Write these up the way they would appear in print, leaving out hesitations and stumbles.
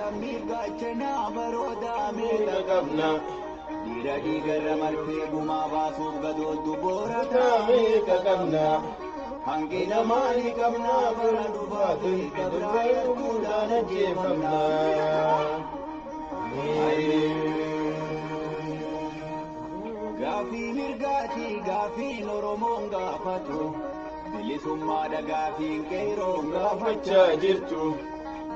Lammiif gaachanaa baroodaa meeqa qabna. Dhiira dhiigarra martee gumaa baasuuf gadooddu boorataa meeqa qabna. Hanqina maalii qabna bara dhufaatu dabraa erguudhaan ajjeefamna. Gaafii mirgaatii gaafiin Oromoon gaafatu. Bilisummaadha gaafiin qeeroon gaafachaa jirtu.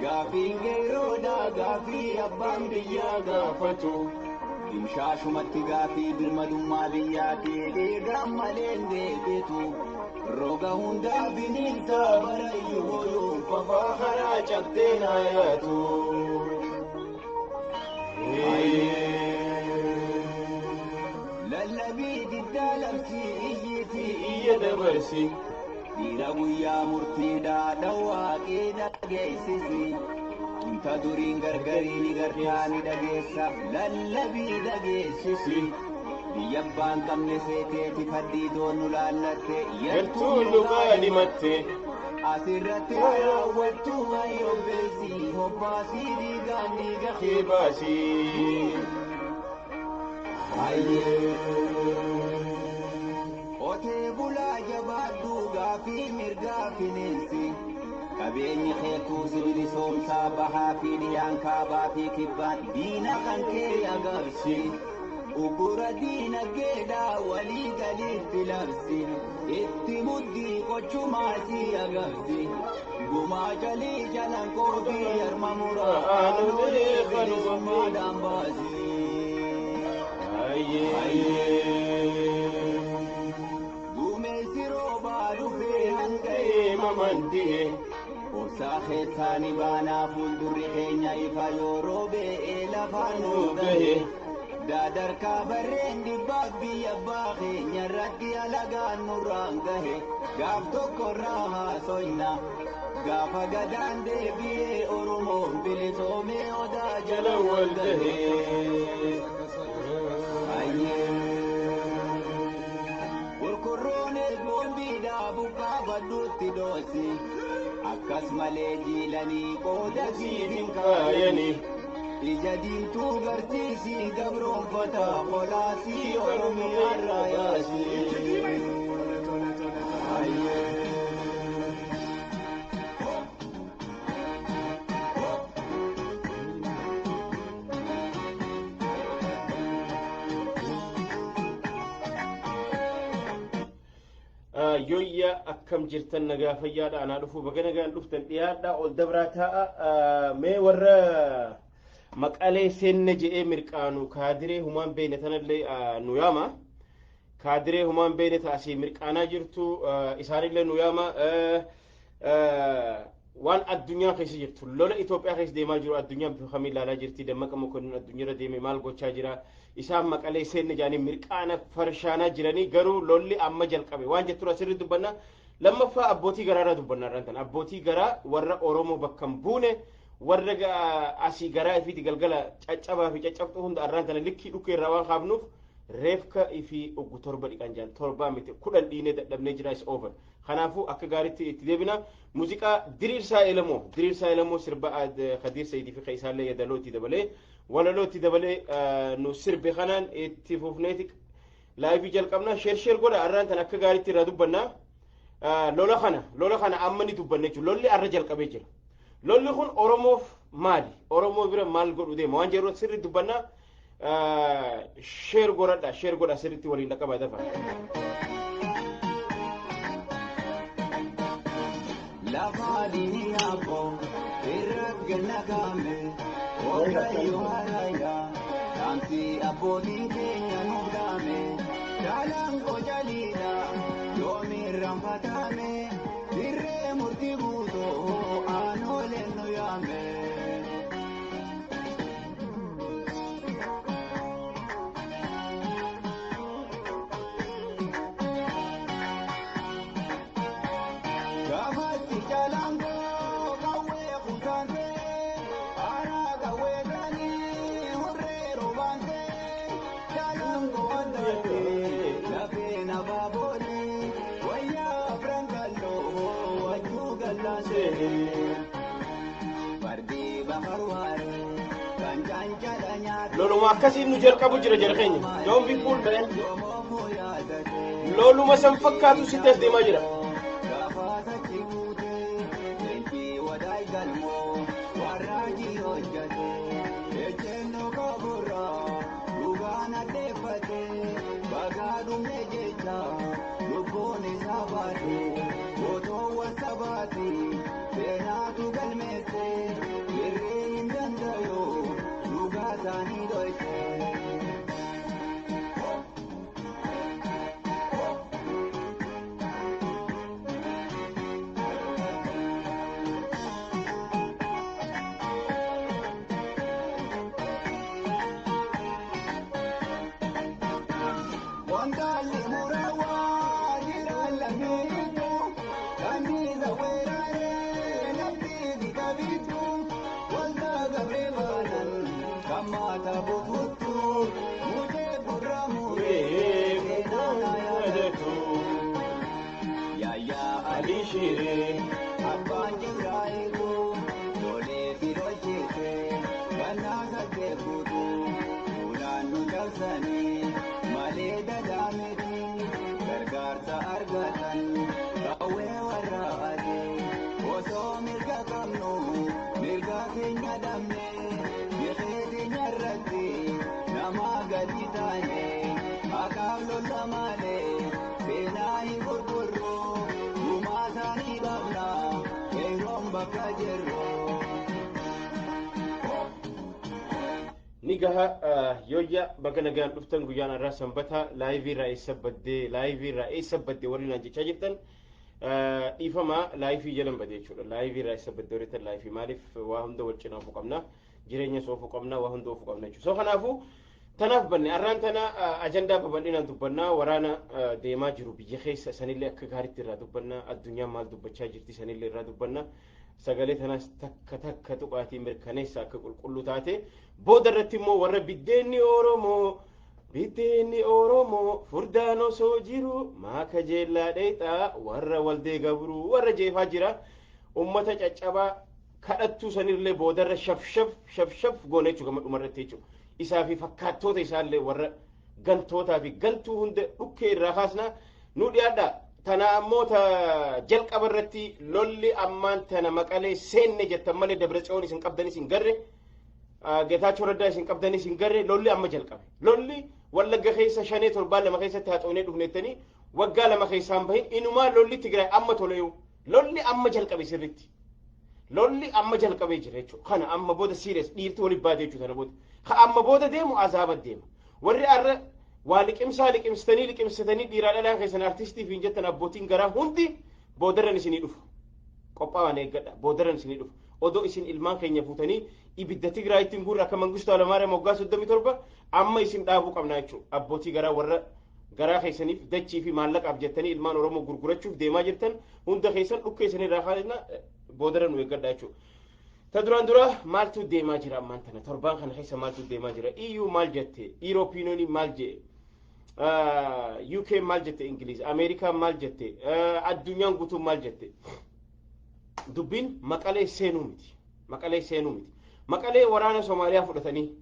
Gaafiin qeeroodha gaafii abbaan biyyaa gaafatu. Dimshaashumatti gaafii birmadummaa biyyaatii dhiigaan malee hin deebitu. Roga hundaa bineensa bara iyyuu hoyuun fafaa karaa cabtee naa yaatu. Lallabii diddaa labsii iyyiitii iyya dabarsi. Dhiira guyyaa murtiidhaa dhawwaaqii dhageessisi. Wanta duriin gargarii ni gartaa ni dhageessa lallabii dhageessisi. Biyya abbaan qabne seeteeti faddii doonnu laallatte Yartuun dhugaa dimatte. Asirratti raawwattu hayyobbeessi hobbaasii dhiigaan dhiiga Kee baasii. Qotee bulaa jabaadhu gaafii mirgaa bineensi. Qabeenyi keetuu si bilisoomsaa bahaa fi dhiyaan kaabaa fi kibbaan diina kan kee agabsi. Ugura diinagdeedhaa walii galiitti labsi. Itti muddii qochumaa si agabsi. Gumaa jalii jalan qoobii harma muraa aanolee bilisummaadhaan baasi. Duumessi roobaa dhufee hanga Eemaman di'e. Obsaa keessaa ni baanaa fuuldurri keenya ifa yoo roobee lafaan nu gahe. Dadarkaa barreen dhibbaaf biyya abbaa keenya irratti alagaan nurraan gahe. Gaaf tokko irraa haasoyna. Gaafa gadaan deebi'ee Oromoon bilisoomee odaa jala Jala wal wal gahe. gahee. Qorqorroon boombiidhaa buqqaa badduutti doosi. Akkas malee jiilanii qooda siif hin kaayani. Kaayani. Ija diimtuu garsiisii gabroonfata qolaasii Oromiyaarraa yaasi. Yooyya akkam jirtan nagaa fayyaadha anaa dhufu baga nagaan dhuftan dhiyaadha ol dabraa taa'a mee warra maqalee seenne je'ee mirqaanu kaadiree humaan beeyne tanallee nu yaama kaadiree humaan beeyne ta asii mirqaanaa jirtu isaanillee nu yaama waan addunyaa keessa jirtu lola Itoophiyaa keessa deemaa jiru addunyaan bifa kamiin ilaalaa jirti Dammaqa Mokonnin addunyaarra deeme maal gochaa jira isaan maqalee seenne jedhanii mirqaana farshaanaa jiranii garuu lolli amma jalqabe waan jettu asirri dubbanna lammaffaa abbootii garaarraa dubbanna irraan tan abbootii garaa warra Oromoo bakka hin buune warra asii garaa ifiiti galgala caccabaa fi caccabxuu hunda arraan tana likkii dhukkee irraa waan kaafnuuf reefka ifii oggu torba dhiqan jiran torbaa miti 10 dhiinee dadhabnee jira is over kanaafuu akka gaariitti itti deebina muuziqaa Diriirsaa Elemoo Diriirsaa Elemoo sirba Kadiir Sayidii fi Keesaallee yadaloo itti dabalee walaloo itti dabalee nu sirbe kanaan itti fufneeti live jalqabna share share godha arraan tan akka gaariitti irraa dubbanna lola kana amma ni dubbanna jechuudha lolli arra jalqabee jira lolli kun Oromoof maali Oromoo bira maal godhu deema waan jedhu sirri dubbanna share godhadha share godha sirriitti waliin dhaqqabaa dafa. Lafa adiin yaaboo irra ganna kaame Waaqayyo haraya dhaamsi abbootiin keenya nuuf dhaame jaalaan qocaliidha yoomi irraanfatame dirree murtii guutoo aanooleen nu yaame. Gaafatti jaalangoo qawwee kutaantee haaraa qawwee ta'anii hurree robaantee jaalangoo addaatee lafeen abaaboonii wayyaa afran kalloo wajjuu gallaasee. Loluma akkasiin nu jalqabu jira jara keenya. Don't be fooled, man. Loluma san fakkaatu sitti as deemaa jira. Gaafas achi buute leencii wadaay galmoo warraajii hojjate ejjennoo qaburraa dhugaan addeeffate bagaa dhumne jecha lubbuun isaa baate gootoowwan sabaati seenaatu galmeesse irree hin dandayu dhugaa isaanii dhoyse. Wandaalli murawaa jiraan lammiitu kanniisa weeraree namni qabitu wanta gabree baanan kan maata bututtu mutee gurra muree seenaa yaadatu. Yaayyaa Alii Shiree. Abbaan Jibraa'ilu lolee fi lolchiise gannaa saggee guutuu fuulaan nu cabsanii malee dadaamiti gargaarsa argatan qawwee warra adii osoo mirga qabnu mirga keenya dhabne biqee keenya irratti nama gadi taane haqaaf lolla malee seenaa hin gurgurru gumaa isaanii baafna qeerroon bakka jirru. Ni gaha. Yooyya, baga nagaan dhuftan. Guyyaan irraa Sanbata. Live irraa eessa baddee, live irraa eessa baddee warri naan jechaa jirtan, dhiifama, live jalan badee jechuudha. Live irraa eessa baddee warri tan live maaliif waa hunda wal cinaa oofuu qabna, jireenya soofuu qabna, waa hunda oofuu qabna jechuudha. So kanaafuu tanaaf banne. Arraan tana ajandaa babal'inaan dubbannaa. Waraana deemaa jiru biyya keessa sanillee akka gaariitti irraa dubbannaa. Addunyaan maal dubbachaa jirti sanillee irraa dubbannaa. Sagalee tanaas takka takka tuqaatii mirkaneessa akka qulqulluu taate. Booda irratti immoo warra biddeenni Oromoo, biddeenni Oromoo furdaan osoo jiru maaka jeellaa dheexaa, warra waldee gabruu, warra jeefaa jira, ummata caccabaa kadhattuu sanillee boodarra shafshaf shafshaf goone jechuudha gama dhumarratti jechuudha. Isaa fi fakkaattoota isaallee, warra gantootaa fi gantuu hunda dhukkee irraa kaasna. Nu dhiyaadha. Tana ammoo ta jalqaba irratti, lolli ammaan tana Maqalee seenne jettan malee Dabra Tsiyoon isin qabdanis hin garre, Geetaachoo Raddaa isin qabdanis hin garre. Lolli amma jalqabe. Lolli Wallagga keessa shanee torbaan 2 keessatti haxoonee dhufnettanii waggaa 2 keessaan bahin. Inumaa lolli Tigraay amma toleeyu, lolli amma jalqabe sirritti. Lolli amma jalqabee jira jechuudha. Kana amma booda serious dhiirti waliin baate jechuudha. Kana booda ka amma booda deemu azaaba deema. Warri arra waa liqimsaa liqimsitanii liqimsitanii dhiiraa dhalaan keessan artistii fi hin jettan, abbootiin garaa hundi boodarran isinii dhufu. Qophaa'an eeggadha, boodarran isinii dhufu. Odoo isin ilmaan keenya fuutanii ibidda Tigraayitti hin guurre akka Mangistuu Hayilamaariyaam waggaa 37 amma isin dhaabuu qabna jechuudha. Abbootii garaa, warra garaa keessaniif dachii fi maallaqaaf jettanii ilmaan Oromoo gurgurachuuf deemaa jirtan hunda keessan dhukkee isinirraa kaasna, boodarra nu eeggadha jechuudha. Ta duraan dura maaltu deemaa jira ammaan tana? Torbaan kana keessa maaltu deemaa jira? EU maal jette? European maal jedhe? UK maal jette? Ingiliz, Ameerikaan maal jette? Addunyaan guutuun maal jette? Dubbiin Maqalee seenuu miti. Maqalee seenuu miti. Maqalee waraana Somaaliyaa fudhatanii,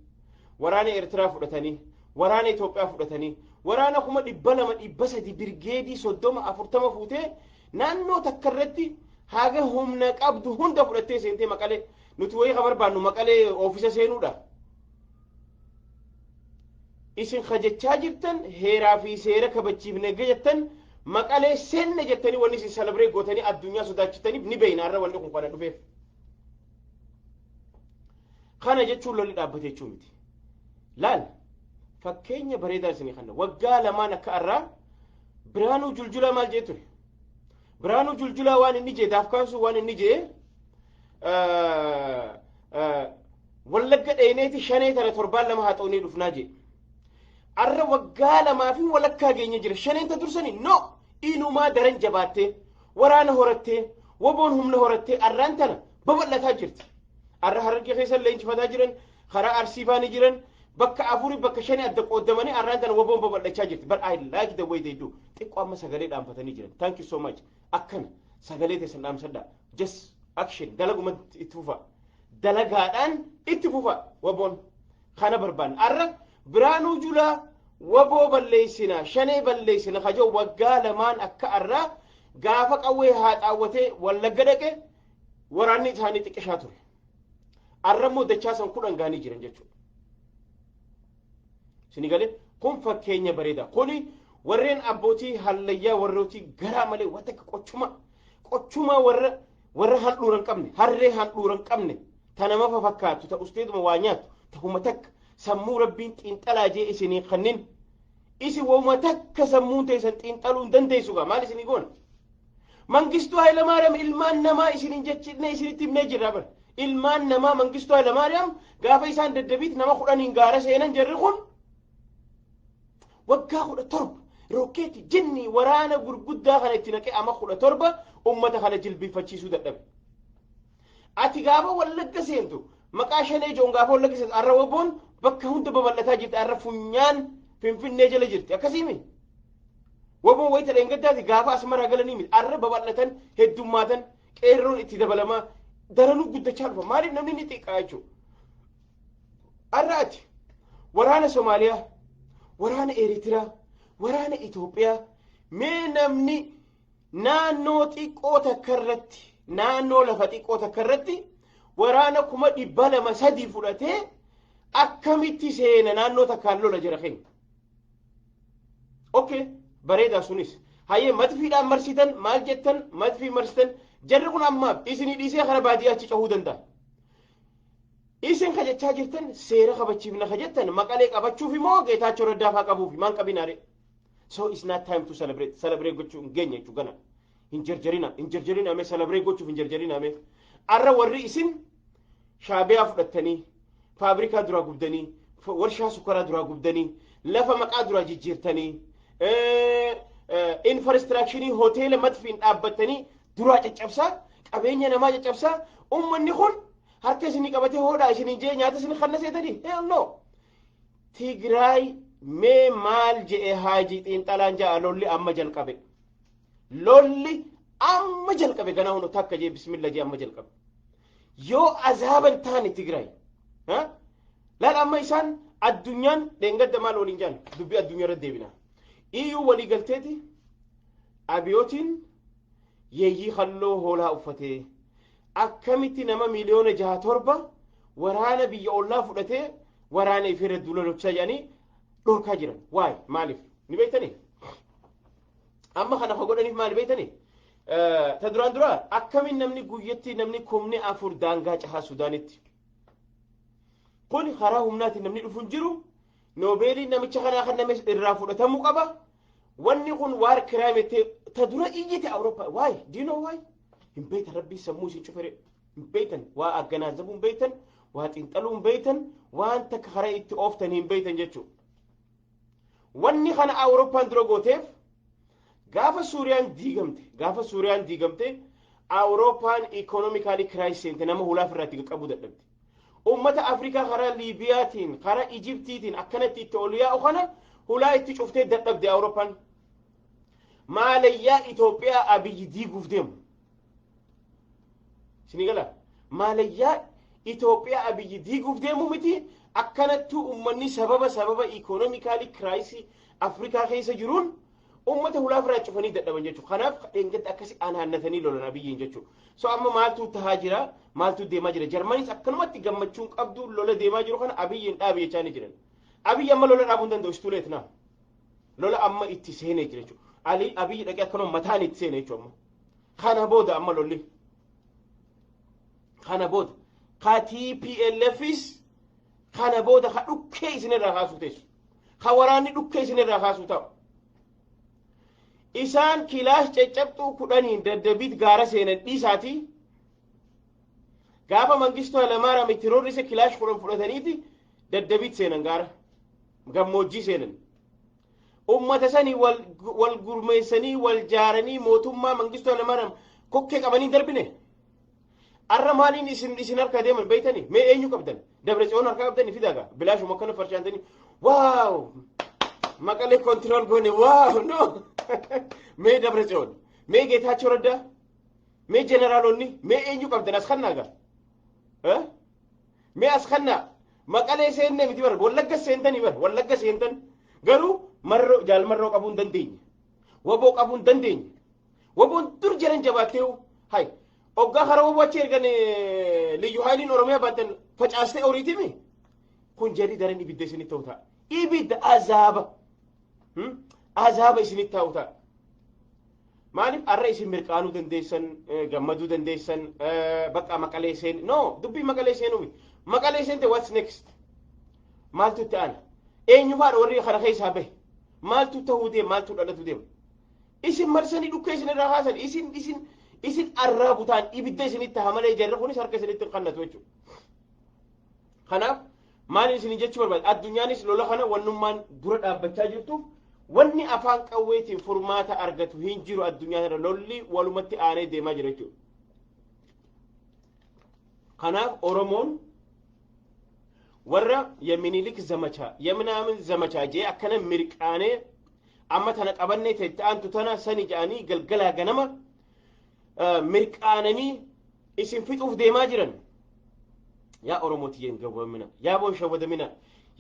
waraana Eertiraa fudhatanii, waraana Itoophiyaa fudhatanii, waraana 200,000, 300, birgeedii 30, 40 fuutee naannoo takka irratti haga humna qabdu hunda fudhattee seentee Maqalee. Nuti wayii ka barbaannu Maqalee oofisa seenuudha. Isin kajechaa jirtan heeraa fi seera kabachiifne jettan, Maqalee seenne jettanii wanni isin celebrate gootanii addunyaa sodaachitaniif ni beeyna. Har'a wanni kun kana dhufeef. Kana jechuun lolli dhaabbate jechuu miti. Laal, fakkeenya bareedaa isinii kanna. Waggaa lamaan akka har'aa Biraanuu Juljulaa maal jee ture? Biraanuu Juljulaa waan inni jee daaf kaasuu, waan inni jee, Wallagga dheeneeti shanee tana torbaan 2 haxoonee dhufnaa jee. Arra waggaa 2 fi walakkaa geenye jira. Shaneen ta dursani no inumaa daran jabaattee, waraana horattee, woboon humna horattee arraan tana babal'ataa jirti. Arra Harargee keessa leenjifataa jiran, karaa Arsii faanii jiran, bakka afurii bakka shani adda qooddamanii arraan tana woboon babal'achaa jirti. But I like the way they do. Xiqqoo amma sagalee dhaamfatanii jiran. Thank you so much. Akkana sagalee teessan dhaamsadhaa. Just action, dalaguma itti fufa. Dalagaadhaan itti fufa woboon. Kana barbaanna. Arra Biraanuu Julaa waboo balleessina, shanee balleessina kajoo waggaa 2n akka arraa gaafa qawwee haa xaawwatee Wallagga dhaqe waraanni isaanii xiqqishaa ture. Arra immoo dachaa san 10 gaanii jiran jechuudha. Isinii galee kun fakkeenya bareeda. Kuni warreen abbootii hallayyaa, warrootii garaa malee wanta akka qochuma qochuma, warra handhuura hin qabne, harree handhuura hin qabne, ta nama fakkaattu, ta usteetuma waa nyaattu, ta takka sammuu Rabbiin xiinxalaa jee isinii kannin, isin wama takka sammuun teessan xiinxaluu hin dandeessu gaa maal isinii goona? Mangistuu Hayilamaariyaam ilmaan namaa isiniin jechinne isinitti himnee jirra bara. Ilmaan namaa Mangistuu Hayilamaariyaam gaafa isaan Daddabiit nama 10n gaara seenan, jarri kun waggaa 17 rokkeetti jinni waraana gurguddaa kana itti naqee ama 17 ummata kana jilbiinfachiisuu dadhabe. Ati gaafa Wallagga seentu, maqaa shanee joon gaafa Wallagga seentu, arra waboon bakka hunda babal'ataa jirti, arra funyaan Finfinnee jala jirti, akkasiimi. Waboon wayita dheengaddaati gaafa Asmaraa galanii miti, arra babal'atan, heddummaatan, qeerroon itti dabalamaa daranuu guddachaa dhufa. Maaliif? Namni ni xiqqaa jechuudha. Arra ati waraana Somaaliyaa, waraana Eeritiraa, waraana Itoophiyaa, mee namni naannoo xiqqoo takka irratti, naannoo lafa xiqqoo takka irratti waraana 200,000 3 fudhatee akkamitti seena, naannoo takkaan lola jira keenya? Okay, bareedaa sunis. Hayyee, madfiidhaan marsitan maal jettan, madfii marsitan, jarri kun ammaaf isinii dhiisee kana baadiyyaa achi cahuu danda'a. Isin ka jechaa jirtan seera kabachiifna ka jettan Maqalee qabachuuf immoo Geetaachoo Raddaa faa qabuuf maan qabinaare? So it's not time to celebrate. Celebrate gochuu hin geenye jechuu gana. Hin jarjarina, hin jarjarina mee, celebrate gochuuf hin jarjarina mee. Arra warri isin Shaabiyaa fudhattanii, faabrikaa duraa gubdanii, warshaa sukkaraa duraa gubdanii, lafa maqaa duraa jijjiirtanii, infrastructure hoteela madfiin dhaabbattanii duraa caccabsaa, qabeenya namaa caccabsaa, ummanni kun harka isinii qabatee hoodhaa isinii jee nyaata isinii kanna seetanii? Hell no. Tigraay mee maal je'e Haajii Xiinxalaan ja'a? Lolli amma jalqabe. Lolli amma jalqabe, ganaa hunu takka jee, bismillah jee amma jalqabe. Yoo azaaban taane Tigraay. Laal, amma isaan addunyaan dheengadda maal waliin jaan, dubbii addunyaa irra deebina. Iyyuu walii galteeti abiyootiin yeeyyii halloo hoolaa uffatee akkamitti nama miliyoona 6 7 waraana biyya ollaa fudhatee waraana ifirra duula lochaa jedhanii dhorkaa jiran. Waay, maaliif ni beektanii? Amma kana ka godhaniif maali beektanii? Ta duraan dura akkamiin namni guyyatti namni 4,000 daangaa cahaa Sudaanitti? Kun karaa humnaatiin namni dhufu hin jiru. Noobeeliin namicha kanaa kan nama irraa fudhatamuu qaba. Wanni kun war crime ta dura iyyite Awurooppaa. Why? Do you know why? Hin beektan, Rabbii sammuu isin cufere. Hin beektan, waa agganaazabuu hin beektan, waa xiinxaluu hin beektan, waan takka karaa itti ooftan hin beektan jechuudha. Wanni kana Awurooppaan dura gooteef gaafa Suuriyaan diigamte, gaafa Suuriyaan diigamte Awurooppaan economically crisis seente, nama hulaaf irraa itti qaqqabuu dadhabde. Uummata Afrikaa karaa Liibiyaatiin, karaa Ijiptiitiin akkanatti itti ol yaa'u kana hulaa itti cuftee dadhabde Awurooppaan. Maalayyaa Itoophiyaa Abiyyi diiguuf deemu. Isinii gala? Maalayyaa Itoophiyaa Abiyyi diiguuf deemu miti, akkanattuu uummanni sababa economically crisis Afrikaa keessa jiruun uummata hulaa irraa cufanii dadhaban jechuudha. Kanaaf dheengadda akkasi anaannatanii lolan Abiyyiin jechuudha. So amma maaltu tahaa jira? Maaltu deemaa jira? Jarmanis akkanumatti gammachuun qabdu lola deemaa jiru kana Abiyyiin dhaabi jechaa ni jiran. Abiyyi amma lola dhaabuu hin danda'u, it's too late now. Lola amma itti seenee jira jechuudha. Ali Abiyyi dhaqee akkanuma mataan itti seene jechuudha amma. Kana booda amma lolli. Kana booda ka TPLFis kana booda ka dhukkee isinirraa kaasuu teessu. Ka waraanni dhukkee isinirraa kaasuu ta'u. Isaan kilaash caccabxuu 10n Daddabiit gaara seenan dhiisaatii, gaafa Mangistuu Hayilamaariyaam itti roorrise kilaash 10 fudhataniiti Daddabiit seenan, gaara gammoojjii seenan. Ummata sanii wal gurmeessanii, wal jaaranii, mootummaa Mangistuu Hayilamaariyaam kokkee qabanii darbine. Arra maaliin isin harka deeman beeytanii? Mee eenyu qabdan? Dabre Tsiyoon harka qabdanii fidaagaa bilaashuma akkana farshaantanii, wow, Maqalee control goone, wow, no. Mee Dabre Tsiyoon, mee Geetaachoo Raddaa, mee jeneraalonni, mee eenyu qabdan as kannaa gaa? Mee as kannaa? Maqalee seennee miti bara, Wallagga seentanii bara, Wallagga seentan garuu Marroo, Jaalmarroo qabuu hin dandeenye. Waboo qabuu hin dandeenye. Waboon dur jiran jabaattee hay oggaa hara waboo achi ergan liyyu haayiliin Oromiyaa baattan facaastee horiitimi. Kun jarri daran ibidda isinitti ta'u ta'a. Ibidda azaaba. Azaaba isinitti ta'u ta'a. Maaliif arra isin mirqaanuu dandeessan, gammaduu dandeessan, bakka Maqalee seen, no, dubbii Maqalee seenuu, Maqalee seente, what's next? Maaltu itti aana? Eenyu faadha warri kana keessaa bahe? Maaltu ta'uu deema? Maaltu dhalatu deema? Isin marsanii dhukkee isin irraa kaasan, isin arraa butaan ibidda isinitti taha malee jarri kunis harka isinitti hin kannatu jechuudha. Kanaaf maal isin jechuu barbaade? Addunyaanis lola kana wannummaan dura dhaabbachaa jirtuuf wanni afaan qawweetiin furmaata argatu hin jiru. Addunyaa irra lolli walumatti aanee deemaa jira jechuudha. Kanaaf Oromoon warra የሚኒሊክ ዘመቻ የምናምን ዘመቻ jee akkana mirqaanee amma tana qabannee ta'e aantu tana sani jedhanii galgalaa ganama mirqaananii isin fixuuf deemaa jiran. Yaa Oromoo tiyyeen gawwamina, yaa boon shawwadamina,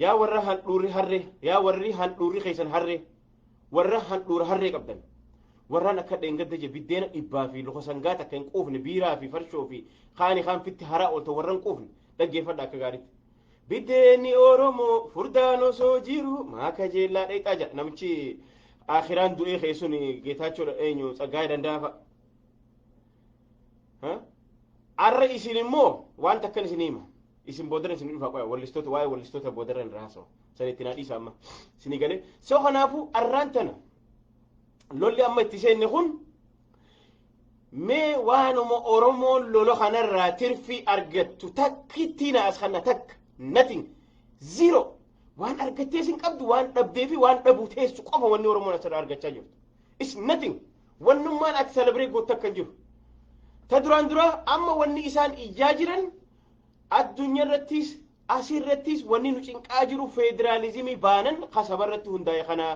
yaa warra handhuurri harree, yaa warri handhuurri keessan harree, warra handhuura harree qabdan, warraan akka dheengadda je biddeena dhibbaa fi luka sangaa takka hin quufne, biiraa fi farshoo fi kaani kaan fitti haraa oolto, warra hin quufne dhaggeeffadha akka gaariitti. Biddeenni Oromoo furdaan osoo jiru maa kajeellaa dheexaa jedha namichi akiraan du'ee keessun Geetaachoo eenyu Tsaggaayee Danda'aa fa'a. Arra isin immoo waan takkan isin hima. Isin boodarra isin dhufa qoya wallistoota, waa'ee wallistoota boodarra irraa haasawa. San itti naa dhiisa amma. Isinii galee. So kanaafuu arraan tana lolli amma itti seenne kun mee waanuma Oromoon lola kanarraa tirfii argattu takkitti na as kana takka, nothing, zero. Waan argattee isin qabdu, waan dhabdee fi waan dhabuu teessu qofa wanni Oromoon asirraa argachaa jirtu. Is nothing. Wannummaan ati celebrate gootu akka hin jiru. Ta duraan dura amma wanni isaan iyyaa jiran addunyaa irrattis asirrattis wanni nu cinqaa jiru federaalizimii baanan kasaba irratti hundaa'e kana,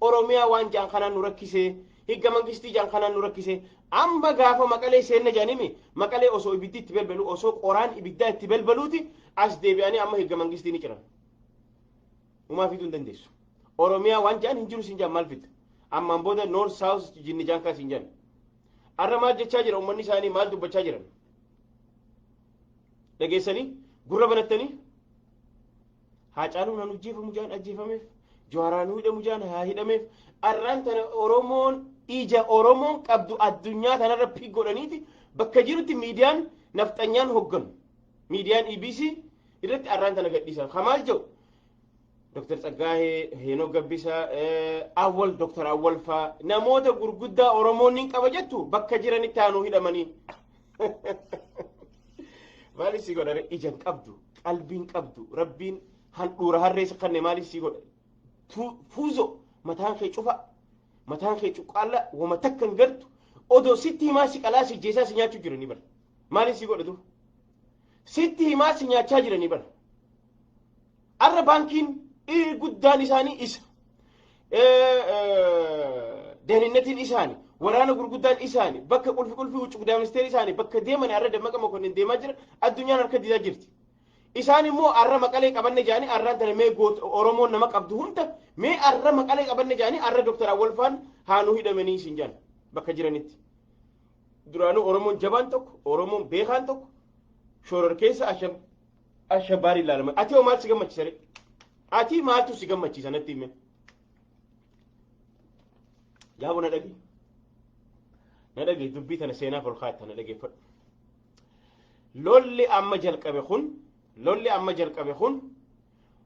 Oromiyaa waan jaan kanaan nu rakkise, higga mangistii jaan kanaan nu rakkise. Amma gaafa Maqalee seenna jaanimi, Maqalee osoo ibiddi itti belbalu, osoo qoraan ibiddaa itti belbaluuti as deebi'anii amma higga mangistii ni ciran. Umaa fiduu hin dandeessu. Oromiyaa waan jaan hin jiru siin jaan maal fidda? Ammaan booda north, south, jinni jaan kaas hin jaan. Arra maal jechaa jira uummanni isaanii? Maal dubbachaa jiran? Dhageessanii gurra banattanii? Haacaaluun haa ajjeefamu jaan ajjeefameef, Jawaaraan hidhamu jaan haa hidhameef. Arraan tana Oromoon ija Oromoon qabdu addunyaa tanarra pick godhaniiti bakka jirutti miidiyaan nafxanyaan hogganu, miidiyaan EBC irratti arraan tana gadhiisan. Kamaal jedhu Dr. Tsaggaahee, Heenoo Gabbisaa, Awwal, Dr. Awwal faa, namoota gurguddaa Oromoon ni qaba jettu bakka jiranitti aanuu hidhamanii. Maaliif si godha? Ija hin qabdu, qalbii hin qabdu, Rabbiin handhuura harree si kanne maaliif si godha? Fuuzo mataan kee cufa, mataan kee cuqqaalla, wama takka hin gartu, odoo sitti himaa si qalaa, si jeesaa, si nyaachuu jiranii bara. Maaliif si godhatu? Sitti himaa si nyaachaa jiranii bara. Arra baankiin guddaan isaanii isa. Dehninnatiin isaani, waraana gurguddaan isaani, bakka qulfi qulfi wuccu guddaa ministeerri isaanii bakka deeman arra Dammaqa Mokonnin deemaa jira, addunyaan harka didaa jirti. Isaan immoo arra Maqalee qabanne jedhanii arraan tana mee Oromoon nama qabdu hunda mee arra Maqalee qabanne jedhanii arra Dr. Awwal faan haanuu hidhamanii isin jedhan bakka jiranitti. Duraanuu Oromoon jabaan tokko, Oromoon beekaan tokko shoror keessa ashabaarii ilaalama. Ati hoo maal si gammachiisa ree? Ati maaltu si gammachiisa natti hime? Yaaboo na dhagi. Na dhagi, dubbii tana seenaaf ol kaa'atta, na dhageeffadhu. Lolli amma jalqabe kun, lolli amma jalqabe kun,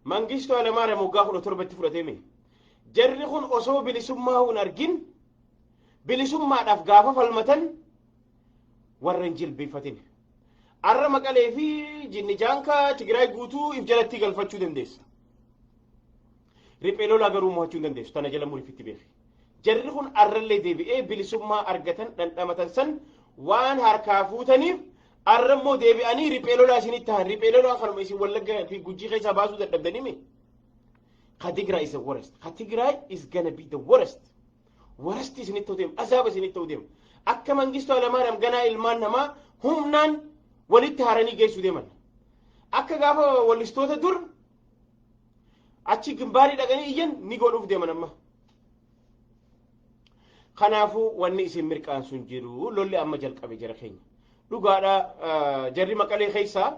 Mangistuu Hayilamaariyaam waggaa 17tti fudhatee mee? Jarri kun osoo bilisummaa hin argin bilisummaadhaaf gaafa falmatan warra hin jilbeeffatin. Arra Maqalee fi Jinni Jaankaa Tigraay guutuu if jalatti galfachuu dandeessa. Riphee lolaa garuu mo'achuu hin dandeessu. Tana jala murifitti beeki. Jarri kun arrallee deebi'ee bilisummaa argatan dhandhamatan san waan harkaa fuutaniif arra immoo deebi'anii riphee lolaa isinitti tahan. Riphee lolaa kanuma isin Wallagga fi Gujii keessaa baasuu dadhabdanii mi? Ka Tigraay is the worst. Ka Tigraay is gonna be the worst. Worst isinitti ta'u deema. Azaaba isinitti ta'u deema. Akka Mangistuu Hayilamaariyaam ganaa ilmaan namaa humnaan walitti haranii geessuu deeman. Akka gaafa wallistoota dur Achi gimbaarii dhaqanii iyyan ni godhuuf deeman amma. Kanaafuu wanni isin mirqaan sun jiru lolli amma jalqabe jara keenya. Dhugaadha, jarri Maqalee keessaa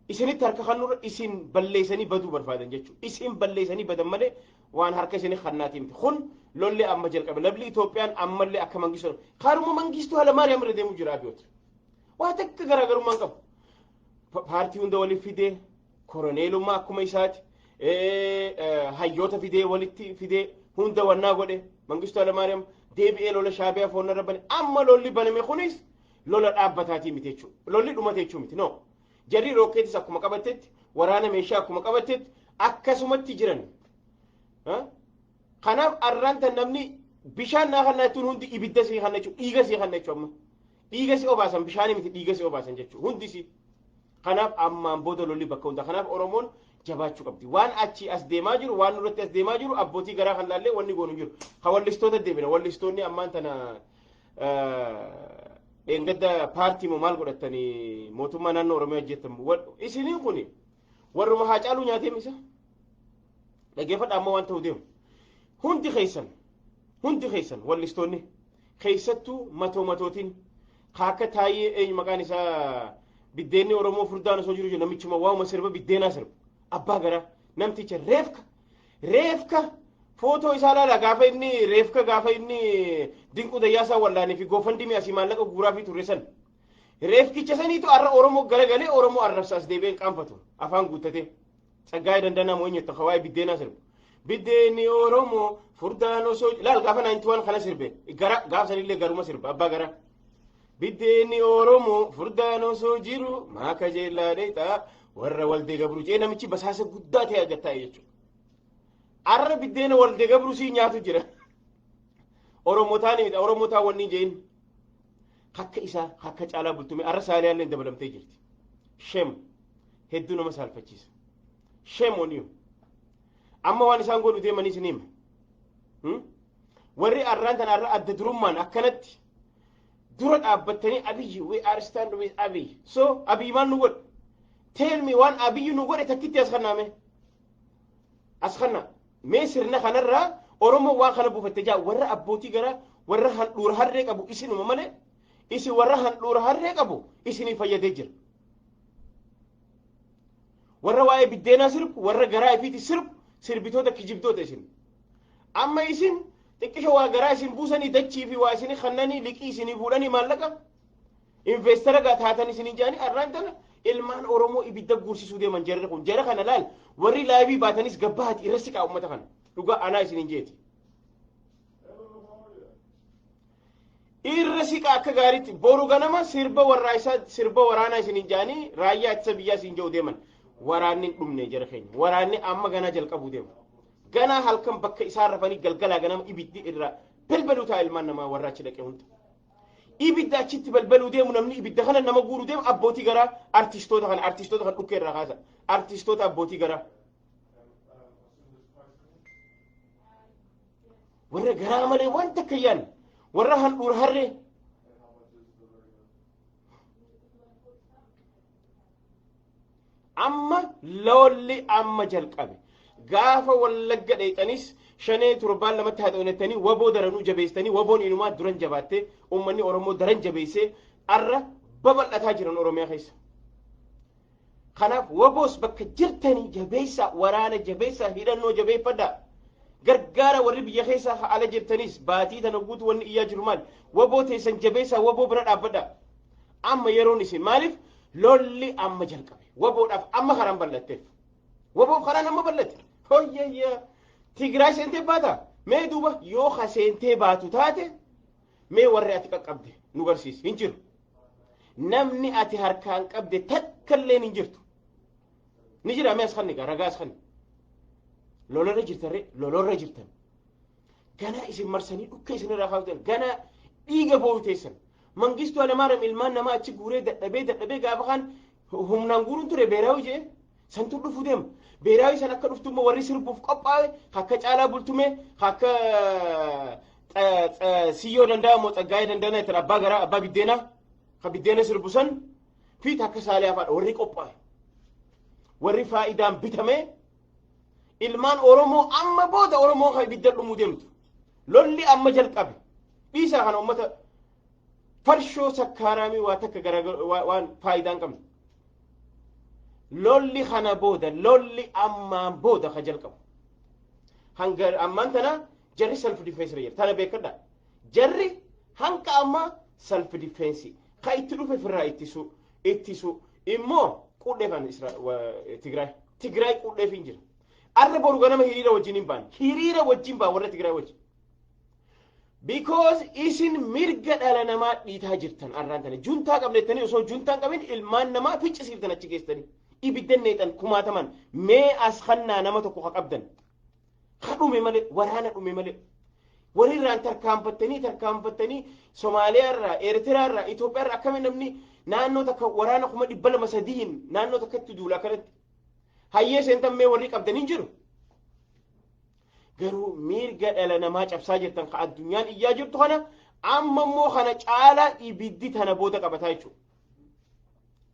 isinitti harka kannurra isin balleessanii baduu barbaadan jechuudha. Isin balleessanii badan malee waan harka isinii kannaatii miti. Kun lolli amma jalqabe. Labli Itoophiyaan ammallee akka Mangistuu kaaruma Mangistuu Hayilamaariyaam irra deemu jira Abiyoot. Waa takka garaagarummaa hin qabu. Paartii hunda waliif fidee, koroneelummaa akkuma isaati, hayyoota fidee walitti fidee hunda wannaa godhe. Mangistuu Hayilamaariyaam deebi'ee lola Shaabiyaa foonnarra bane. Amma lolli baname kunis lola dhaabbataatii miti jechuudha. Lolli dhumate jechuu miti, no. Jarri rookeetis akkuma qabattetti, waraana meeshaa akkuma qabattetti akkasumatti jiran. Kanaaf arraan tan namni bishaan naa kannaa jechuun hundi ibidda sii kanna jechuudha. Dhiiga sii kanna jechuudha amma. Dhiiga si obaasan, bishaanii miti, dhiiga si obaasan jechuudha hundi si. Kanaaf ammaan booda lolli bakka hunda. Kanaaf Oromoon jabaachuu qabdi. Waan achi as deemaa jiru, waan nurratti as deemaa jiru, abbootii garaa kan laallee wanni goonu jiru. Ka wallistoota deebina. Wallistoonni ammaan tana dheengadda paartii moo maal godhattanii mootummaa naannoo Oromiyaa hojjettan. Isiniin kuni warruma Haacaaluu nyaatee misa. Dhaggeeffadha amma waan ta'u deemu. Hundi keessan, hundi keessan wallistoonni, keessattuu matoo matootiin akka Taayyee, eenyu maqaan isaa, biddeenni Oromoo furdaan osoo jiru namichuma waa'uma sirba biddeenaa sirba. Abbaa garaa namticha reefka footoo isaa laala, gaafa inni reefka, gaafa inni Dinquu Dayyaasaa wallaanii fi GoFundMe asii maallaqa guuraa fi turre san. Reefkicha saniitu arra Oromoo garagalee Oromoo arrabsa as deebi'een qaanfatu afaan guuttatee. Tsaggaayee Dandanaa moo eenyu waa'ee biddeenaa sirbu. Biddeenni Oromoo furdaan osoo laal gaafa 91 kana sirbe, gara gaafa sanillee garuma sirba abbaa garaa. Biddeenni Oromoo furdaan osoo jiru maaka jeellaa dheexaa warra Waldee Gabruu jee namichi basaasa guddaa ta'e agartaa jechuudha. Arra biddeena Waldee Gabruu sii nyaatu jira. Oromotaan miti, Oromotaan wanni jeen akka isaa akka Caalaa Bultumee arra Saaliyaallee dabalamtee jirti. Shame, hedduu nama saalfachiisa. Shame on you. Amma waan isaan godhu deemanii isin hima. Warri arraan tan arra adda durummaan akkanatti dura dhaabbattanii Abiyyi, we are stand with Abiy. So Abiy maal nu godhe? Tell me, waan Abiyyi nu godhe takkitti as kannaame. As kanna. Mee sirna kanarraa Oromoo waan kana buufatte jaa, warra abbootii garaa, warra handhuura harree qabu isinuma malee, isin warra handhuura harree qabu isinii fayyadee jira. Warra waa'ee biddeenaa sirbu, warra garaa ifiiti sirbu, sirbitoota kijibdoota isin. Amma isin xiqqisho waa garaa isin buusanii, dachii fi waa isinii kannanii, liqii isinii fuudhanii, maallaqa investara gaa taatan isinii jaanii arraan tana ilmaan Oromoo ibidda guursisuu deeman jarri kun. Jara kana laal, warri live baatanis gabbaati irra siqaa uummata kana. Dhugaa anaa isiniin jeeti. Irra siqaa akka gaariitti. Boru ganama sirba warraa isaa sirba waraanaa isiniin jaanii raayyaa ittisa biyyaa isin jedhu deeman. Waraanni hin dhumne jara keenya. Waraanni amma ganaa jalqabuu deema. Ganaa halkan bakka isaan rafanii galgalaa ganama ibiddi irraa balbaluu ta'a ilmaan namaa warra achi dhaqe hunda. Ibidda achitti balbaluu deemu, namni ibidda kana nama guuruu deemu abbootii garaa artistoota kana, artistoota kan dhukkee irraa kaasa. Artistoota abbootii garaa. Warra garaa malee wanta akka yaanne, warra handhuura harree. Amma lolli amma jalqabe. Gaafa Wallagga dheexanis shanee torbaan lamatti haxoonettanii waboo daranuu jabeessitanii, waboon inumaa duran jabaattee, uummanni Oromoo daran jabeessee arra babal'ataa jiran Oromiyaa keessa. Kanaaf waboos bakka jirtanii jabeessaa, waraana jabeessaa, hidhannoo jabeeffadhaa. Gargaara warri biyya keessaa ala jirtanis baatii tana guutuu wanni iyyaa jiru maali? Waboo teessan jabeessaa, waboo bira dhaabbadhaa. Amma yeroon isin maaliif lolli amma jalqabe? Waboodhaaf amma karaan bal'atteef. Waboof karaan amma bal'atte. Hoyyayya! Tigraay seentee baata? Mee duuba yoo ka seentee baatu taate mee warri ati qaqqabde nu garsiisi. Hin jiru. Namni ati harkaan qabde takka illeen hin jirtu. Ni jira? Mee as kanni ragaa as kanni. Lolarra jirtan, lolorra jirtan. Ganaa isin marsanii dhukkee isin irraa kaaftan, ganaa dhiiga boo'u teessan. Mangistuu Hayilamaariyaam ilmaan namaa achi guuree dadhabee dadhabee gaafa kaan humnaan guuruun ture beeraawii jee santu dhufuu deema. Beeraawii san akka dhuftu immoo warri sirbuuf qophaa'e akka Caalaa Bultumee, akka Siyyoo Danda'amoo, Tsaggaayee Danda'aa ittiin abbaa garaa abbaa biddeenaa ka biddeena sirbu san fi takka Saaliyaa fa'aadha warri qophaa'e. Warri faayidaan bitamee Ilmaan Oromoo amma booda Oromoo kan ibidda dhumuu deemtu. Lolli amma jalqabe. Dhiisaa kana uummata farshoo sakkaaraamii waa takka waan faayidaa hin qabne. Lolli kana booda, lolli ammaan booda ka jalqabu. Hanga ammaan tana jarri self defense irra jira. Tana beekadha. Jarri hanga ammaa self defense ka itti dhufe firraa ittisu immoo qudheefan Tigraay. Tigraay qudheef hin jira. Arra boru ganama hiriira wajjin hin baan. Hiriira wajjin baan warra Tigraay wajjin. Because isin mirga dhala namaa dhiitaa jirtan arraan tana. Juntaa qabnettanii osoo juntaa hin qabin ilmaan namaa ficcisiiftan achi geessanii. Ibidda neexan kumaataman mee as kannaa nama tokko ka qabdan. Ka dhume malee, waraana dhume malee. Walirraan tarkaanfattanii tarkaanfattanii Somaaliyaa irraa, Eertiraa irraa, Itoophiyaa irraa akkamiin namni naannoo takka waraana 203,000 naannoo takkatti duula akkanatti. Hayyee seentan mee warri qabdan hin jiru. Garuu mirga dhala namaa cabsaa jirtan ka addunyaan iyyaa jirtu kana amma immoo kana caalaa ibiddi tana booda qabataa jechuudha.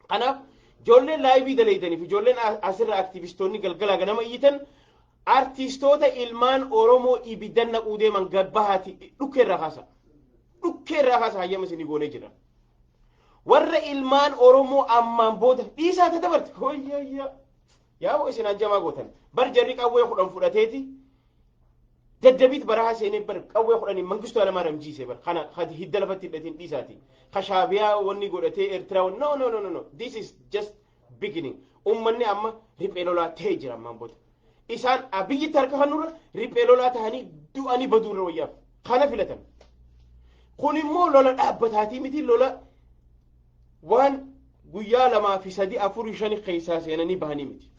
Kanaaf ijoolleen live daleeytaniif ijoolleen asirra aktivistoonni galgalaa ganama iyyitan, artistoota ilmaan Oromoo ibiddan naquu deeman gabbahaati dhukkee irraa kaasa. Dhukkee irraa kaasa, hayyama isinii goonee jira. Warra ilmaan Oromoo ammaan booda dhiisaa ta dabarte. Hoyyayya. Yaa isin hanjamaa gootan. Bar jarri qawwee 10 fudhateeti. Daddabiit barahaa seenee bar qawwee 10 Mangistuu Hayilamaariyaam jiise bar kana hidda lafatti hidhatiin dhiisaati. Kashaabiyaa wanni godhatee Eertiraa, no, no, no, no, no, this is just beginning. Ummanni amma riphee lolaa ta'ee jira ammaan booda. Isaan Abiyyitti harka kanurra riphee lolaa ta'anii du'anii baduurra wayyaaf. Kana filatan. Kun immoo lola dhaabbataatii miti, lola waan guyyaa lamaa fi sadi afurii shani keessaa seenanii bahanii miti.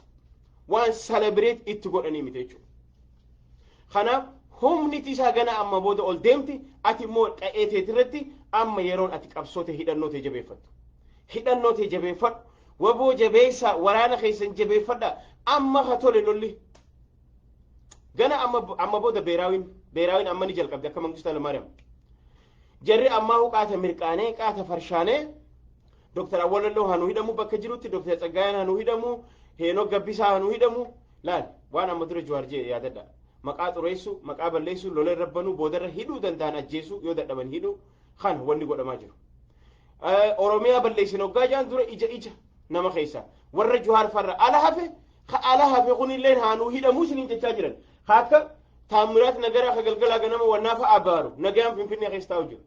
Waan celebrate itti godhanii miti jechuudha. Kanaaf humni isaa gana amma booda ol deemti, ati immoo qa'ee teetirratti amma yeroon ati qabsoote hidhannoo ta'e jabeeffattu. Hidhannoo ta'e jabeeffadhu. Waboo jabeessaa, waraana keessan jabeeffadha. Amma ha tole lolli. Gana amma booda beeraawiin amma ni jalqabdi akka Mangistuu Hayilamaariyaam. Jarri ammaa qaata mirqaanee qaata farshaanee Dr. Awwalalloo hanuu hidhamu bakka jirutti, Dr. Tsaggaayaan hanuu hidhamu, Heenok Gabbisaa hanuu hidhamu, laal waan amma dura Jawaar jee yaadadha. Maqaa xureessu, maqaa balleessu, lola irra banuu, boodarra hidhuu danda'an ajjeesuu, yoo dadhaban hidhuu kan wanni godhamaa jiru. Oromiyaa balleessin hoggaa jaan dura ija ija nama keessa warra Jawaar farra ala hafe ka ala hafe kunillee haanuu hidhamuu isiniin jechaa jiran. Ka akka Taammiraat Nagaraa ka galgalaa ganama wannaa fa'a abaaru nagaan Finfinnee keessa taa'u jiru.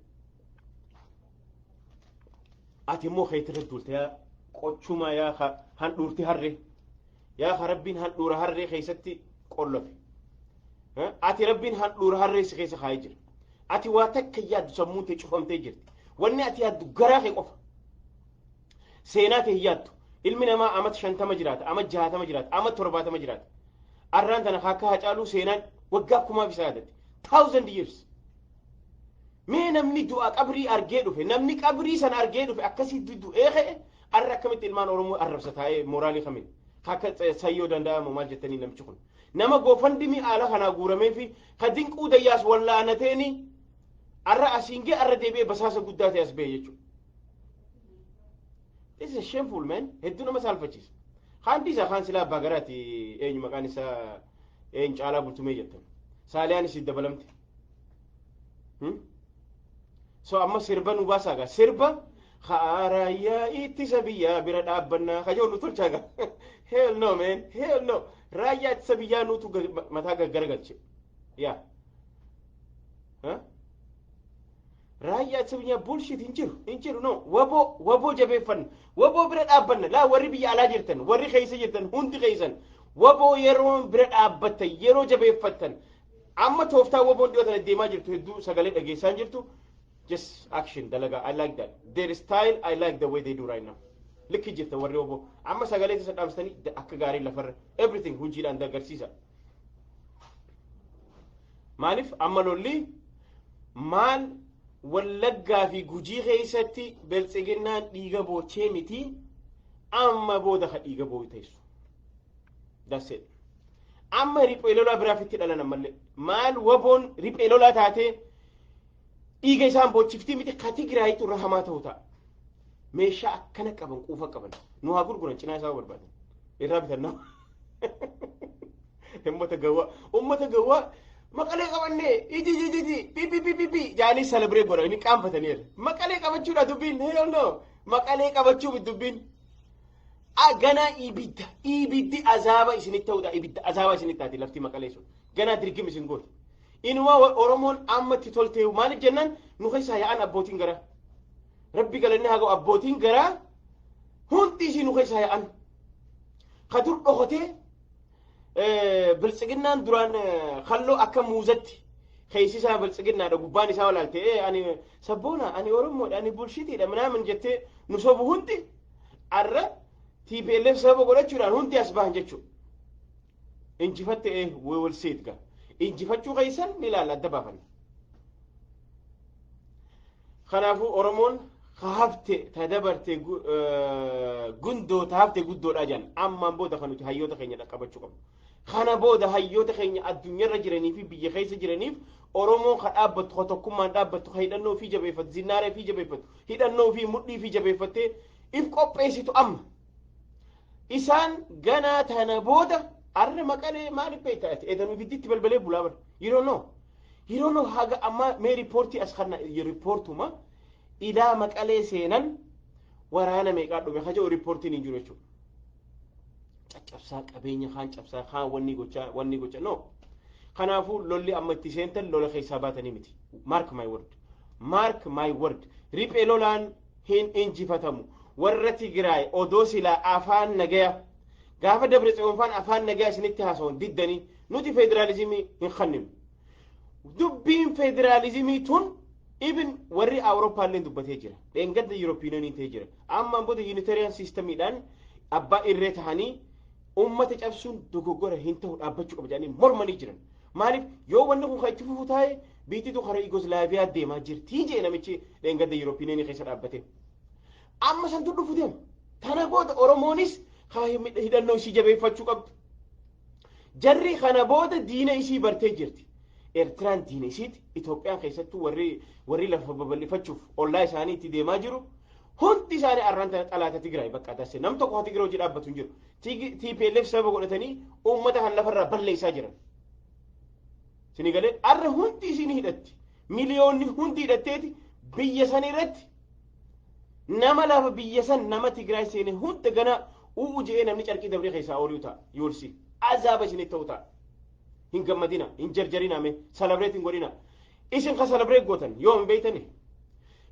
Ati immoo keetirra duulte yaa qochumaa, yaa handhuurti harree, yaa ka Rabbiin handhuura harree keessatti qollofe. Ati Rabbiin handhuura harree si keessa kaa'ee jira. Ati waa takka yaaddu, sammuun tee cufamtee jirti. Wanni ati yaaddu garaa kee qofa. Seenaa kee hin yaaddu. Ilmi namaa amata 50 jiraata, ama 60 jiraata, ama 70 jiraata. Arraan tana akka Hacaaluu seenaan waggaa kumaaf isa yaadatti. Thousand years. Mee namni du'a qabrii argee dhufe, namni qabrii sana argee dhufe akkasitti du'ee ka'e arra akkamitti ilmaan Oromoo arrabsa taa'ee mooraalii kamiin? Akka sayyoo danda'amu maal jettanii namichi kun? Nama GoFundMe haala kanaa guuramee fi ka Dinquu Dayyaas wallaanateeni arra asiin gee arra deebi'ee basaasa guddaa ta'e as ba'e jechuudha. This is shameful, man. Hedduu nama saalfachiisa. Kaan dhiisa, kaan silaa abbaa garaati, eenyu maqaan isaa, eenyu, Caalaa Bultumee jettan. Saaliyaan isii dabalamte. So amma sirba nu baasaa gaa, sirba raayyaa ittisa biyyaa bira dhaabbannaa kajoon nu tolchaa gaa. Hell no, man, hell no. Raayyaa ittisa biyyaa nutu mataa gaggaragalche. Yaa. Raayyaa ittisa biyyaa bullshit, hin jiru, hin jiru, no. Waboo, waboo jabeeffanna, waboo bira dhaabbanna. Laa warri biyya alaa jirtan, warri keessa jirtan hundi keessan waboo yeroo bira dhaabbattan, yeroo jabeeffattan, amma tooftaa waboon dhiyoo tana deemaa jirtu hedduu sagalee dhageessaan jirtu, just action dalagaa. I like that their style, I like the way they do right now. Likki jirta warri waboo amma sagalee isa dhaamsitanii akka gaarii lafarra everything hojiidhaan agarsiisa. Maaliif amma lolli maal Wallaggaa fi Gujii keessatti Biltsiginnaan dhiiga boochee miti, amma booda ka dhiiga booyu teessu. That's it. Amma riphee lolaa biraafitti dhalan ammallee. Maal waboon riphee lolaa taatee dhiiga isaan boochiftii miti, ka Tigraayitu irra hamaa ta'u ta'a. Meeshaa akkana qaban, quufa qaban nu haa gurguran, cinaa isaa barbaadan. Irraa bitan nama. Ummata gawwaa, ummata gawwaa. Maqalee qabannee iji iji iji pi pi pi pi jaanii celebrate godhan, inni qaanfataniiru. Maqalee qabachuudha dubbiin? Hell no! Maqalee qabachuu dubbiin. Ganaa ibidda, ibiddi azaaba isinitti ta'uudha, ibidda azaaba isinitti taati lafti Maqalee sun. Ganaa dirgim isin gooti. Inumaa Oromoon amma itti toltee. Maaliif jennaan, nu keessaa yaa'an abbootiin garaa. Rabbi galanni haa ga'u, abbootiin garaa hundi isii nu keessaa yaa'an. Ka dur dhokotee Biltsiginnaan duraan kalloo akka muuzatti keessi isaa Biltsiginnaadha, gubbaan isaa walaalte, ani sabboona, ani Oromoodha, ani bulshitiidha minaamin jettee nu sobu hundi arra TPLF sababa godhachuudhaan hundi as bahan jechuudha. Injifatte, we will see it ga. Injifachuu keessan ni ilaalla, adda baafanna. Kanaafuu Oromoon hafte ta dabarte gundoo ta hafte guddoodha jedhan. Ammaan booda kan nuti hayyoota keenya dhaqqabachuu qabnu. Kana booda hayyoota keenya addunyaarra jiranii fi biyya keessa jiraniif, Oromoon ka dhaabbattu, ka tokkummaan dhaabbattu, ka hidhannoo fi jabeeffattu, zinnaaree fi jabeeffattu, hidhannoo fi mudhii fi jabeeffattee if qopheessitu amma. Isaan ganaa tana booda arra Maqalee maaliif beektaa ati? Edanuu ibidditti balbalee bulaa bara. You don't know. You don't know. Haga ammaa mee riippoortii as kana, riippoortuma ilaa Maqalee seenan waraana meeqaa dhume ka jedhu riippoortiin hin jiru jechuudha. Caccabsaa qabeenya kaan cabsaa kaan wanni gochaa wanni gochaa, no. Kanaafuu lolli amma itti seentan lola keessaa baatanii miti. Mark my word. Mark my word. Riphee lolaan hin injifatamu. Warra Tigraay odoo silaa afaan nagaya gaafa Dabre Tsiyoonfaan afaan nagaya isinitti haasawan diddanii, nuti federaalizimii hin kenninu. Dubbiin federaalizimii tun ibin warri Awurooppaallee dubbatee jira. Dheengadda Yuuroopiinoniin ta'ee jira. Ammaan booda unitarian systemiidhaan abbaa irree tahanii ummata cabsuun dogoggora hin ta'u, dhaabbachuu qaba jedhanii mormanii jiran. Maaliif, yoo wanni kun kan itti fufu taa'e biittitu karaa Yugoslaaviyaa deemaa jirtii jee namichi dheengadda Yuuroopiinonii keessa dhaabbate. Amma santu dhufu deema. Tana booda Oromoonis hidhannoo isii jabeeffachuu qabdu. Jarri kana booda diina isii bartee jirti. Eertiraan diina isiiti. Itoophiyaan keessattuu warri lafa babal'ifachuuf ollaa isaanii itti deemaa jiru. Hundi isaanii arraan tana xalaata Tigraay bakka taasise. Nam tokko Tigraay hojii dhaabbatu hin jiru. TPLF sababa godhatanii uummata kan lafarraa balleessaa jiran. Sini galee arra hundi isiin hidhatti. Miliyoonni hundi hidhatteeti biyya san irratti nama lafa biyya san nama Tigraay seene hunda gana u'u je'ee namni carqii dabree keessaa ooluu ta'a. Yoolsi. Azaaba isinitti ta'u ta'a. Hin gammadina, hin jarjarina mee, celebrate hin godhina. Isin ka celebrate gootan yoo hin beeytani.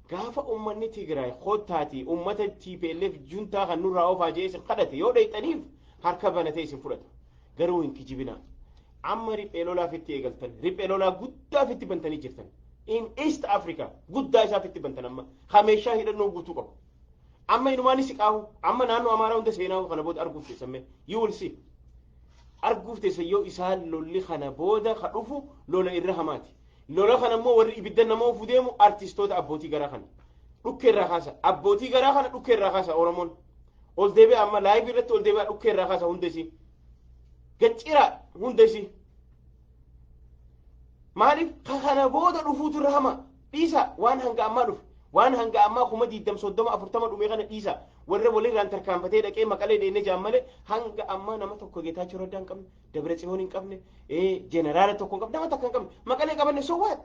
Gaafa uummanni Tigraay kottaati uummata TPLF juntaa kan nurraa oofaa jee isin kadhate yoo dheeyxaniif harka banatee isin fudhata. Garuu hin kijibina. Amma riphee lolaaf itti eegaltan, riphee lolaa guddaaf itti bantanii jirtan. In East Africa guddaa isaaf itti bantan amma. Ka meeshaa hidhannoo guutuu qabu. Amma inumaanis siqaahu, amma naannoo Amaaraa hunda seenaa kana booda arguuf teessamme. You will see. Arguuf teessan yoo isaan lolli kana booda ka dhufu lola irra hamaati. Lola kana immoo warri ibidda nama ofu deemu artistoota abbootii garaa kana. Dhukkee irraa kaasa. Abbootii garaa kana dhukkee irraa kaasa Oromoon. Ol deebi'a, amma live irratti ol deebi'a, dhukkee irraa kaasa hunda isii. Gaccira hunda isii. Maaliif, ka kana booda dhufuutu irra hama. Dhiisa waan hanga ammaa dhufe. Waan hanga ammaa 20,000, 30, 40 dhume kana dhiisa. Warra walirraan tarkaanfatee dhaqee Maqalee deemnee jaan malee hanga ammaa nama tokko Geetaachoo Raddaa hin qabne, Dabra Tsiyoon hin qabne, jeneraala tokko hin qabne, nama takka hin qabne. Maqalee qabanne, so what?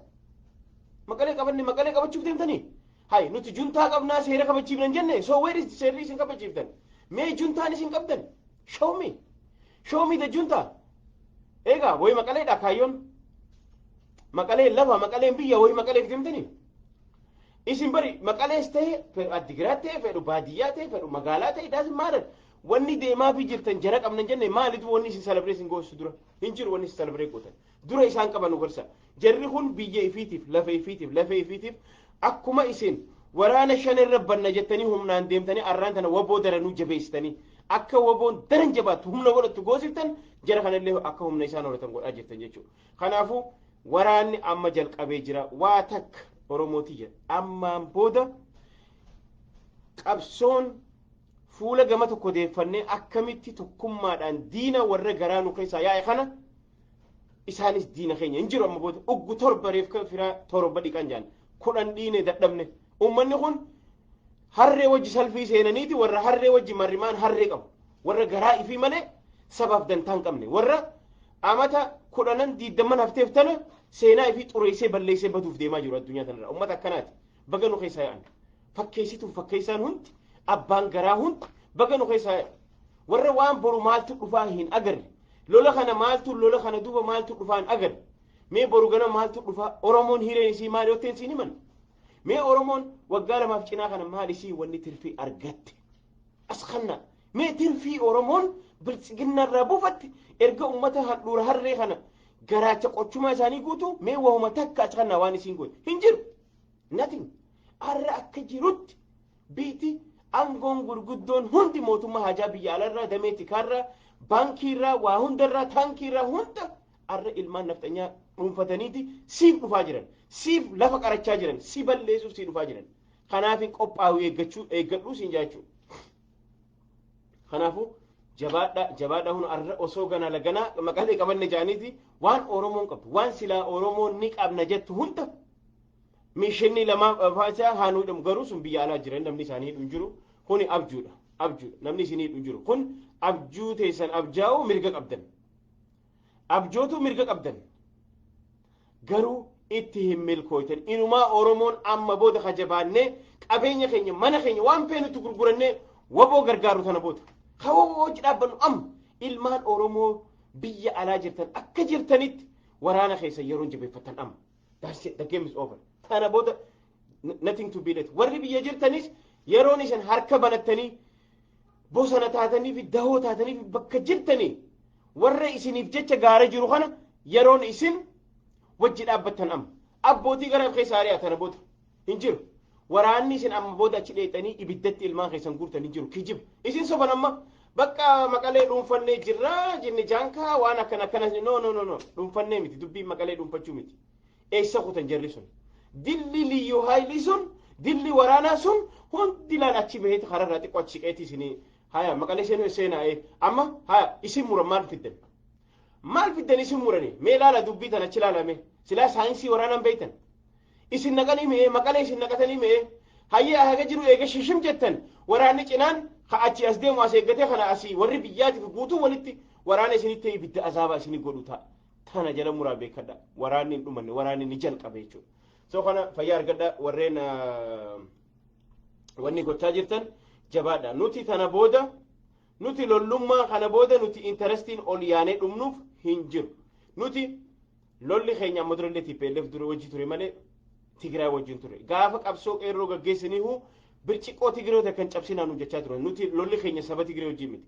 Maqalee qabanne, Maqalee qabachuuf deemtanii? Hay, nuti juntaa qabnaa, seera kabachiifnan jenne, so where is seerri isin kabachiiftan? Mee juntaan isin qabdan? Show me. Show me the junta. Egaa wayi Maqaleedha kaayyoon. Maqaleen lafa, Maqaleen biyya, wayi Maqaleef deemtanii? Isin bari Maqalees ta'e, fedhu Addigiraat ta'e, fedhu baadiyyaa ta'e, fedhu magaalaa ta'e, doesn't matter. Wanni deemaa fi jirtan jara qabnan jenne, maalitu wanni isin celebration goosu dura? Hin jiru wanni isin celebrate gootan. Dura isaan qaban gorsa. Jarri kun biyya ifiitiif, lafa ifiitiif, lafa ifiitiif akkuma isin waraana shan irra banna jettanii humnaan deemtanii arraan tana WBO daranuu jabeessitanii akka WBOn daran jabaattu, humna godhattu goosiftan, jara kanallee akka humna isaan horatan godhaa jirtan jechuudha. Kanaafuu waraanni amma jalqabee jira. Waa takka Oromooti jedha. Ammaan booda qabsoon fuula gama tokko deeffannee akkamitti tokkummaadhaan diina warra garaa nu keessaa yaa'e kana, isaanis diina keenya hin jiru amma booda uggu 7 reefka firaa 7 dhiqan jaan 10 dhiine dadhabne. Ummanni kun harree wajji salfii seenaniiti, warra harree wajji marrimaan harree qabu, warra garaa ifii malee sabaaf dantaa hin qabne, warra Amata 10 20 hafteef tana seenaa fi xureessee balleessee baduuf deemaa jiru addunyaa tanarra. Ummata akkanaati. Baga nu keessaa yaa'an. Fakkeessituun fakkeessaan hundi, abbaan garaa hundi baga nu keessaa yaa'an. Warra waan boru maaltu dhufaa hin agarre. Lola kana maaltu, lola kana duuba maaltu dhufaa hin agarre. Mee boru gana maaltu dhufaa? Oromoon hireen isii maali yoo ta'e siin himan. Mee Oromoon waggaa 2f cinaa kana maal isii wanni tirfii argatte? As kanna. Mee tirfii Oromoon biltsiginna irraa buufatte, erga ummata handhuura harree kana garaacha qochumaa isaanii guutuu, mee wahuma takka as kannaa waan isiin goote hin jiru. Nothing. Har'a akka jirutti biiti aangoon gurguddoon hundi mootummaa hajaa biyya alaarraa, damee tikaarraa, baankiirraa, waa hundarraa, taankiirraa, hunda har'a ilmaan nafxanyaa dhuunfataniiti siif dhufaa jiran, siif lafa qarachaa jiran, si balleessuuf si dhufaa jiran. Kanaaf qophaa'u eeggachuu eeggadhuu siin jechuudha. Kanaafuu jabaadha, jabaadha. Hun arra osoo ganaa laganaa Maqalee qabanne jaaniiti waan Oromoon qabdu, waan silaa Oromoon ni qabna jettu hunda mishinni lama faasaa haa nu hidhamu, garuu sun biyya alaa jiran namni isaanii hidhu hin jiru. Kuni abjuudha, abjuudha. Namni isinii hidhu hin jiru. Kun abjuu teessan, abjaa'uu mirga qabdan, abjootuu mirga qabdan, garuu itti hin milkooytan. Inumaa Oromoon amma booda kajabaannee qabeenya keenya, mana keenya, waan feenutti gurgurannee waboo gargaaru tana booda kawoo hojii dhaabbannu. Amma ilmaan Oromoo biyya alaa jirtan akka jirtanitti waraana keessa yeroo jabeeffatan amma. That's it, the game is over. Tana booda nothing to be late. Warri biyya jirtanis yeroon isin harka banattanii bosona taatanii fi dahoo taatanii fi bakka jirtanii warra isiniif jecha gaara jiru kana yeroon isin wajji dhaabbattan amma. Abbootii gara keessa ari'aa, tana booda hin jiru. Waraanni isin amma booda achi dheexanii ibiddatti ilmaan keessan guurtan hin jiru. Kijiba. Isin soban. Amma bakka Maqalee dhuunfannee jirra jinni jaankaa waan akkana akkana. No, no, no, no, dhuunfannee miti. Dubbiin Maqalee dhuunfachuu miti. Eessa kutan jarri sun? Dilli liyyuu haayilii sun, dilli waraanaa sun hundi laal achi baheeti kararraa xiqqoo achi qeetii isinii haya Maqalee seenuu seenaa. Amma haya isin muran, maal fiddan? Maal fiddan isin murani? Mee laala dubbii tana achi laalame. Silaa saayinsii waraanaan beeytan. Isin naqanii mi'ee Maqalee isin naqatanii mi'ee hayyee haga jiru eega shishim jettan, waraanni cinaan ka achi as deemu as eeggatee kana asii warri biyyaatiif guutuu walitti waraana isinitti ibidda azaabaa isinii godhu ta'a. Tana jala muraa beekadha. Waraanni hin dhumanne, waraanni ni jalqabe jechuudha. So kana fayyaa argadha. Warreen wanni gochaa jirtan jabaadha. Nuti tana booda nuti lollummaa kana booda nuti interestiin ol yaanee dhumnuuf hin jiru. Nuti lolli keenya amma durallee TPLF dura wajji ture malee Tigraay wajjin ture. Gaafa qabsoo qeerroo gaggeessaniihu birciqoo Tigiroota kan cabsinaa nu jechaa turan. Nuti lolli keenya saba Tigree wajjin miti.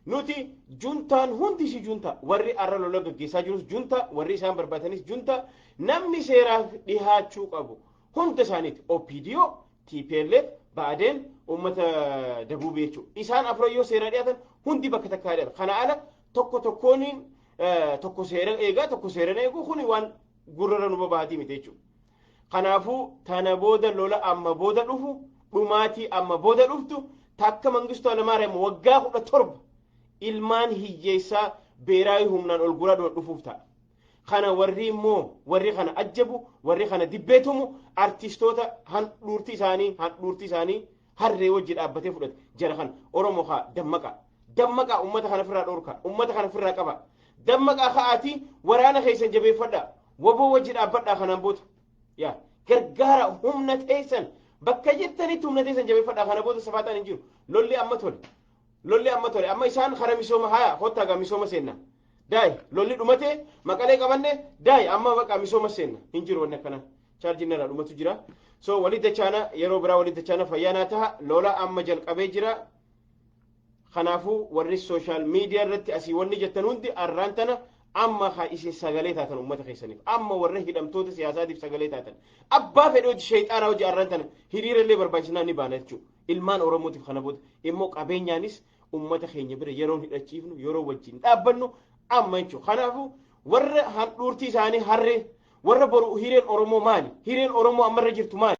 Nuti juntaan hundi isii junta, warri arra lola gaggeessaa jirus junta, warri isaan barbaadanis junta, namni seeraaf dhihaachuu qabu hunda isaaniiti. OPDO, TPLF, Ba'adeen, uummata Dabuubee jechuudha. Isaan afurayyoo seeraa dhiyaatan hundi bakka takkaa dhiyaatan. Kana ala tokko tokkooniin tokko seera eegaa, tokko seera eeguu, kuni waan gurrarra nu babaatii miti jechuudha. Kanaafuu tana booda lola amma booda dhufu, dhumaatii amma booda dhuftu takka Mangistuu Hayilamaariyaam waggaa 17 ilmaan hiyyeessaa beeraayii humnaan ol guraa dhufuuf ta'a. Kana warri immoo warri kana ajjabu, warri kana dibbeetumu, artistoota handhuurti isaanii harree wajji dhaabbatee fudhate jara kana. Oromoo haa dammaqaa, dammaqaa. Ummata kana ofirraa dhorkaa, ummata kana ofirraa qaba. Dammaqaa, ka'aatii waraana keessan jabeeffadhaa, waboo wajji dhaabbadhaa. Kanaan booda yaa gargaara humna teessan, bakka jirtanitti humna teessan jabeeffadhaa. Kana booda safaaxaan hin jiru. Lolli amma tole, lolli amma tole. Amma isaan kara misooma haya kottaa gaa misooma seenna, daay lolli dhumate, Maqalee qabanne, daay amma baqa misooma seenna. Hin jiru wanni akkana. Chaarjiin irraa dhumatu jira. So walii dachaana, yeroo biraa walii dachaana. Fayyaanaa taha. Lola amma jalqabee jira. Kanaafuu warri social media irratti asii wanni jettan hundi arraan tana amma haa isin sagalee taatan ummata keessaniif, amma warra hidhamtoota siyaasaatiif sagalee taatan, abbaa fedhe hojii sheexaanaa hojii arraan tana hiriira illee barbaachisinaa ni baana jechuudha ilmaan Oromootiif. Kana booda immoo qabeenyaanis ummata keenya bira yeroon hidhachiifnu, yeroo wajjin dhaabbannu amma jechuudha. Kanaafuu warra handhuurtii isaanii harree, warra boru hireen Oromoo maali, hireen Oromoo ammarra jirtu maali?